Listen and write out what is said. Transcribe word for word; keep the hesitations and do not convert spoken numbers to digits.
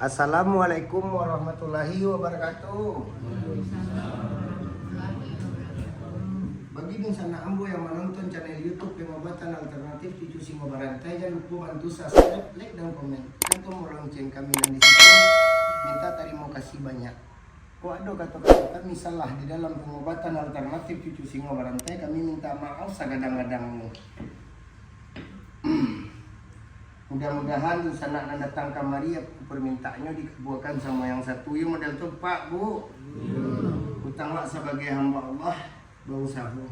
Assalamualaikum warahmatullahi wabarakatuh. Bagi dunsanak ambo yang manonton channel YouTube Pengobatan Alternatif Cucu Singo Barantai, jan lupo bantu subscribe, like, dan komen, dan tombol lonceng kami nan di situ. Minta tarimo kasih banyak. Kok ado kato-kato kami salah di dalam pengobatan alternatif cucu singo barantai, kami minta maaf sagadang-gadangnyo. Mudah-mudahan dunsanak nan datang kamari, apo permintaannyo dikabulkan samo yang satu. Iyo model tu, Pak, Bu? Utang wak sabagai hamba Allah, bausaho.